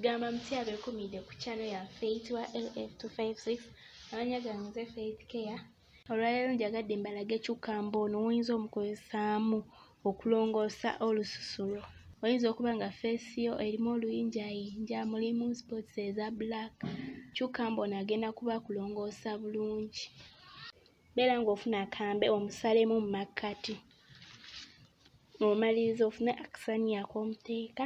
Gamba mutya abeekuumidde ku channel yaffe eyitibwa LF256. Amannya gange nze Faith Care. Olwaleero njagadde mbalage cucumber ono woyinza omukozesaamu okulongoosa olususu lwo. Oyinza okuba nga feesi yo erimu oluyinjayinja, mulimu spots eza black. Cucumber ono agenda kuba akulongoosa bulungi. Beera ng'ofuna akambe omusalemu mu makkati. Ng'omaliriza ofune akasaniya k'omuteeka.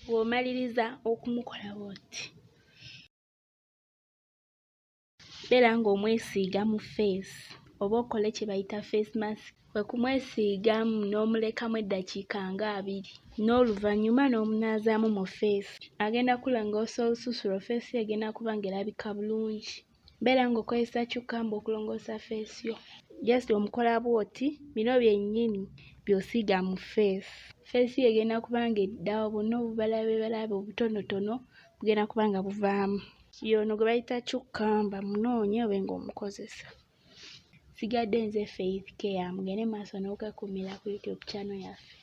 Bw'omaliriza okumukola bw'oti, beera ng'omwesiiga mu ffeesi oba okole kye bayita face mask. Kwe kumwesiigamu n'omulekamu eddakiika nga 20 n'oluvannyuma n'omunaazaamu mu ffeesi. Agenda kukulongoosa olususu lwo, ffeesi yo egenda kuba ng'erabika bulungi. Beera ng'okozesa cucumber okulongoosa ffeesi yo. Just omukola bw'oti, bino byennyini by'osiiga mu ffeesi. Ffeesi yo egenda kuba ng'eddawo, bwonna obubalabebalabe obutonotono bugenda kuba nga buvaamu. Y'ono gwe bayita cucumber, munoonye obe ng'omukozesa. Nsigadde nze Faith Care, mugende mu maaso n'okwekuumira ku YouTube channel yaffe.